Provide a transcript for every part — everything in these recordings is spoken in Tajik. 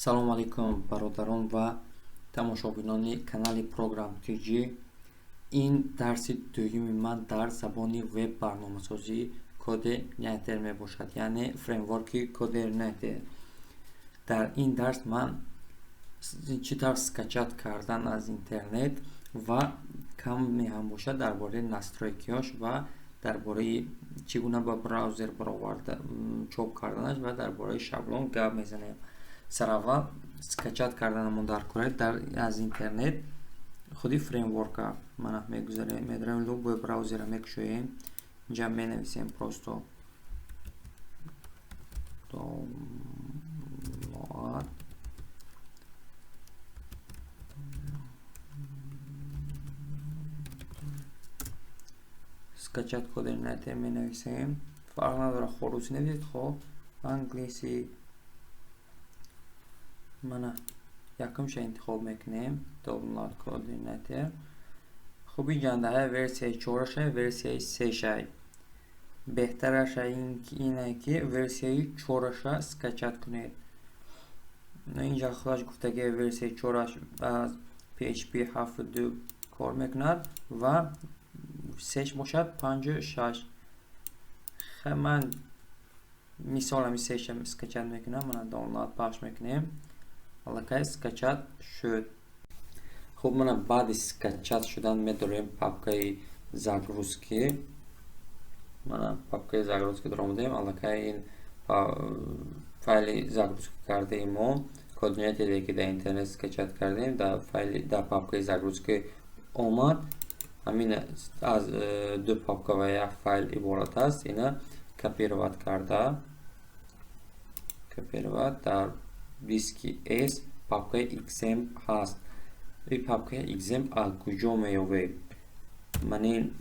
Салому алайкум, бародарон ва тамошобинони канали Program TG. Ин дарси дуюми ман дар забони веб барномасозии CodeIgniter мебошад, яъне фреймворки CodeIgniter. Дар ин дарс ман чӣ тавр скачать кардан аз интернет ва каме ҳам бошад дар бораи настройкиҳош ва дар бораи чӣ гуна ба браузер бароварда чоп карданаш ва дар бораи шаблон гап мезанем. Сараввал скачать карданамон дар кора дар аз интернет худи фреймворка. Мана, мегузарем, медароем, любой браузера мекушоем, инҷа менависем просто download скачать CodeIgniter менависем. Фарқ надорад, хо русӣ нависед, хо англисӣ. Мана, якумша интихоб мекунем, download CodeIgniter. Хуб, инҷандаҳай версияи чорашай, версияи сешай. Беҳтараш ине, ки версияи чораша скачать кунед. Инҷа худаш гуфта, ки версияи чораш аз PHP 7.2 кор мекунад ва сеш бошад 5.6. Ман мисол ҳами сеша скачать мекунам. Мана, download пахш мекунем, аллакай скачать шуд. Хуб, мана, баъди скачать шудан медорем папкаи загрузки. Мана, папкаи загрузки даромадем, аллакай ин файли загрузка кардаи мо, CodeIgniter, ки дар интернет скачать кардем, дар файли дар папкаи загрузки омад. Ҳамин аз ду папка ва як файл иборат аст. Ина копировать карда, копировать, дар диски S папкаи XAMPP ҳаст. Ин папкаи XAMPP аз куҷо меёбед? Ман ин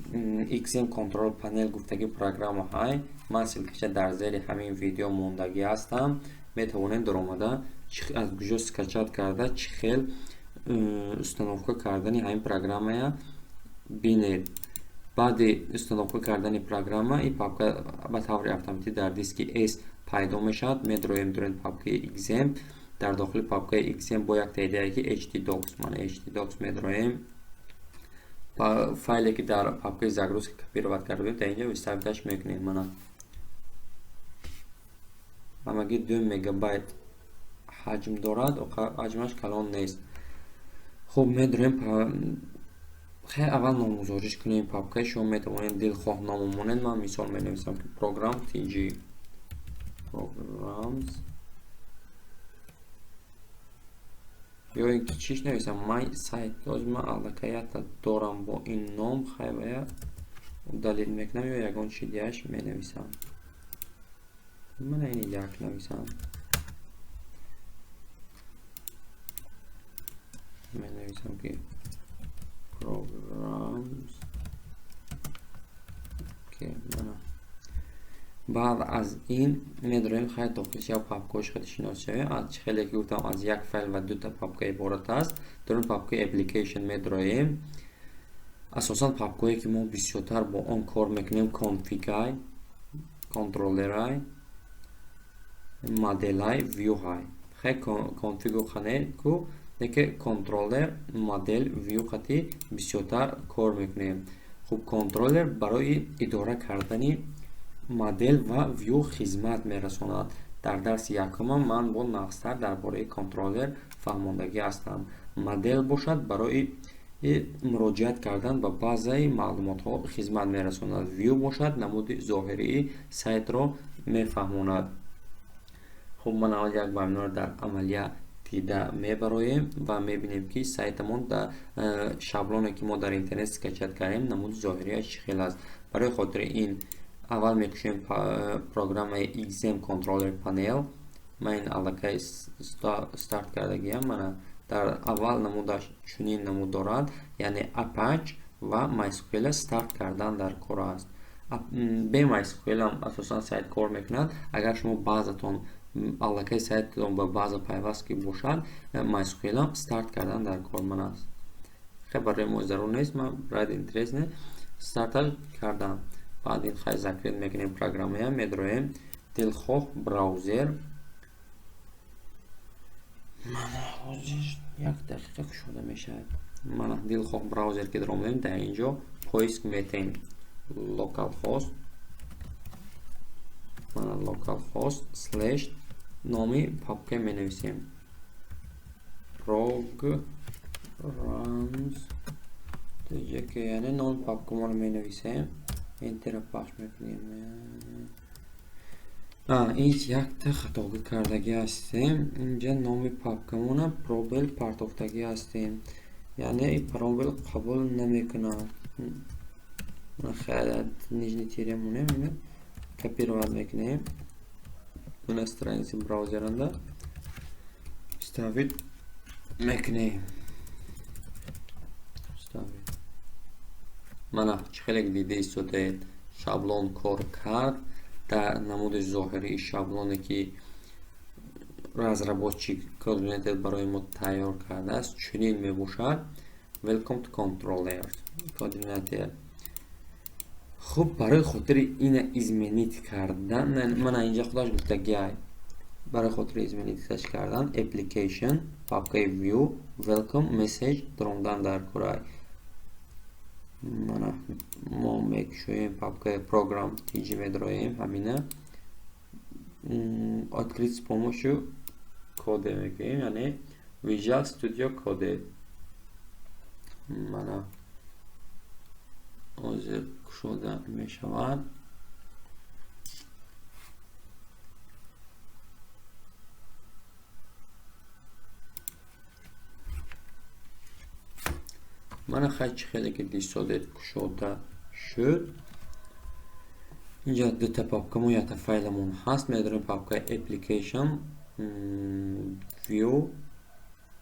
XAMPP Control Panel гуфтаги программа ҳай, ман ссылкаша дар зери ҳамин видео мондагӣ ҳастам. Метавонед даромада аз куҷо скачать карда, чӣ хел установка кардани ҳамин программая бинед. Баъди установка кардани программа ин папка ба таври автоматӣ дар диски S пайдо мешавад. Медроем дурен папкаи XAMPP. Дар дохили папкаи XAMPP бо як идея ки htdocs, мана, htdocs медроем. Файле, ки дар папкаи загрузка копировать карда будем, дар инҷа вставиташ мекунем. Мана, ҳамагӣ 2 мегабайт ҳаҷм дорад, ҳаҷмаш калон нест. Хуб, медроем. Хеле аввал номгузориш кунем папкаи. Шумо метавонед дилхоҳ ном монед. Ман мисол менависам, ки program tg, programs ё ин ки чиш нависам, my site. Ҳозир ман аллакай якта дорам бо ин ном, хайвая удалить мекунам ё ягон чи дигаш менависам. Мана, ини як нависам, менависам, ки programs. Мана, баъд аз ин медорем, хайр, дохил шава папкаҳош хеле шинос шавем. Аз чӣ хеле ки гуфтам, аз як файл ва дута папка иборат аст. Дорем папкаи application медроем. Асосан папкаҳое, ки мо бисёртар бо он кор мекунем, config-ай, controller-ай, model-ай, view-ҳай. Хай, config-у ханеку неке, controller, model, view қати бисёртар кор мекунем. Хуб, контроллер барои идора кардани модел ва view хизмат мерасонад. Дар дарси якумам ман бо нағзтар дар бораи контроллер фаҳмондагӣ ҳастам. Модел бошад, барои муроҷиат кардан ба базаи маълумотҳо хизмат мерасонад. View бошад, намуди зоҳирии сайтро мефаҳмонад. Хуб, ман аввал як баҳаминоро дар амалия дида мебароем ва мебинем, ки сайтамон дар шаблоне, ки мо дар интернет скачать кардем, намуди зоҳирияш чӣ хел аст. Барои хотири ин аввал мекушем программаи XAMPP Controller Panel. Ман ин аллакай старт кардагиам. Мана, дар аввал намудаш чунин намуд дорад, яъне Apache ва MySQL старт кардан дар кор аст. Бе MySQL ҳам асосан сайт кор мекунад. Агар шумо баъзатон аллакай сайтатон ба база пайваст ки бошад, MySQL ҳам старт кардан дар кор ман аст. Хеле барои мо зарур нест, ман ради интересне старташ кардам. Баъд ин хай закрыть мекунем программая, медроем дилхоҳ браузер. Ҳозир як дақиқа кушода мешавад. Мана, дилхоҳ браузер ки даромадем, дар ин ҷо поиск метем localhost. Мана, localhost слеш номи папка менависем, programs tjk, яъне номи папкамонро менависем, Enter пахш мекунем. Ин якта хатогӣ кардагӣ ҳастем. Инҷа номи папкамона пробел партофтагӣ ҳастем, яъне пробел қабул намекунад. Нижний тире монем, копировать мекунем. Мана, страница браузеранда вставить мекунем. Мана, чӣ хеле дида истодаед, шаблон кор кард. Дар намуди зоҳирии шаблоне, ки разработчик Codeinator барои мо тайёр кардааст, чунин мебошад: Welcome to Controllers Codeinator. Хуб, барои хотири ина изменить кардан, мана, инҷа худаш гуфтагиай, барои хотири изменить кардан application, папкаи view, welcome message даромадан дар курай. Мана, мо мекушоем папкаи program tj, медроем ҳамина, открыть с помощью коде мекунем, яъне Visual Studio Code. Мана, ҳозир кушода мешавад. Мана, хай, чӣ хеле ки дистодед, кушода шуд. Инҷа дута папкамо, якта файламон ҳаст. Медорем папкаи application, view,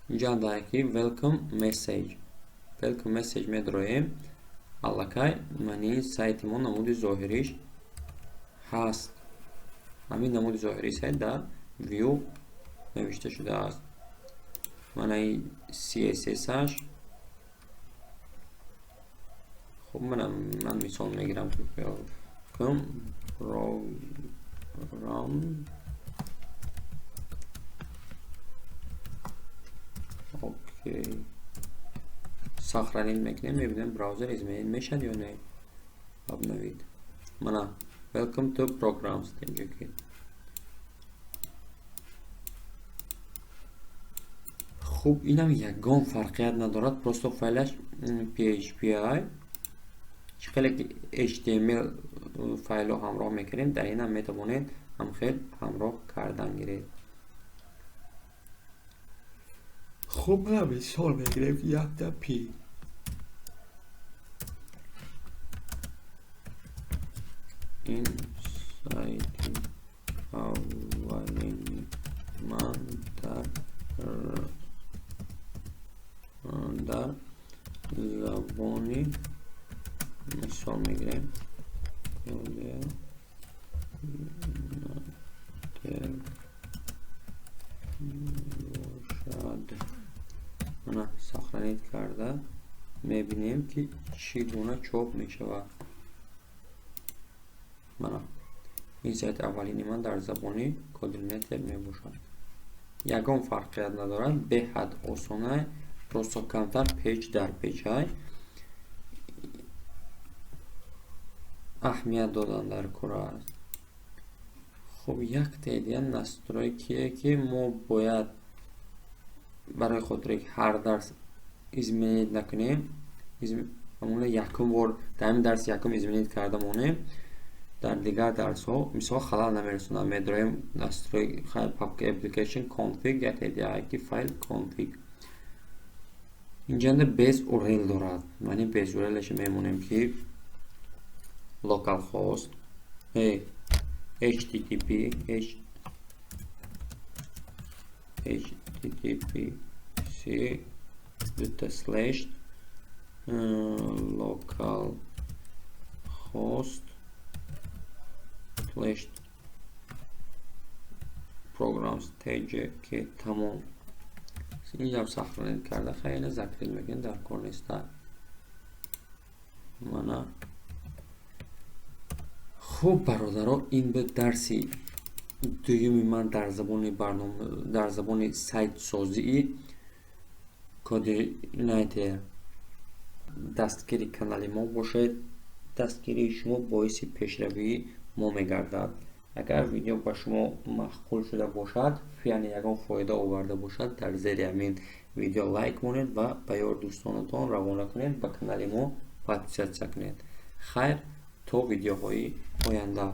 инҷа ки welcome message, welcome message медроем. Аллакай мани сайти мо намуди зоҳириш ҳаст. Ҳамин намуди зоҳирии сайт дар view навишта шудааст. Манаи css-аш. Хуб, мана, ман мисол мегирам: welcome program. Окей, сохранить мекунем, мебинем, браузер изменить мешавад ё не. Обновить. Мана, welcome to programs tjk. Хуб, инам ягон фарқият надорад, просто файлаш php. Чӣ хеле ки html файлҳо ҳамроҳ мекунем, дар инам метавонед ҳамхел ҳамроҳ кардан гиред. Хуб, мисол мегирем якта p. Ин сайти аввалини ман дар забони, мисол мегирем, бошад. Мана, сохранить карда мебинем, ки чӣ гуна чоп мешавад. Мана, ин сайти аввалини ман дар забони Codeinator мебошад. Ягон фарқият надорад, беҳад осона, просто камтар печ дар печай аҳамият додан дар кор аст. Хуб, якте дигар настройки е, ки мо бояд барои хотире ки ҳар дарс изменить накунем, якум бор дар ҳамин дарси якум изменить карда монем, дар дигар дарсҳо мисол халал намерасонад. Медроем настрой, папка application, config, якте файл config. Инҷанда base url дорад. Яъне base url-аш мемонем, ки localhost http http c дута слеш localhost slash programs tjk. Тамом. Инҷам сохранить карда, хеле закрыть мекунем, дар кор неста. Мана, хуб, бародаро, ин буд дарси дуюми ман дар забони барнома, дар забони сайтсозии. CodeIgniter. Дастгири канали мо бошед. Дастгирии шумо боиси пешравии мо мегардад. Агар видео ба шумо маъқул шуда бошад, яъне ягон фоида оварда бошад, дар зери ҳамин видео лайк монед ва ба ёр дӯстонатон равона кунед, ба канали мо подписаться кунед. Хайр, то видеоҳои оянда.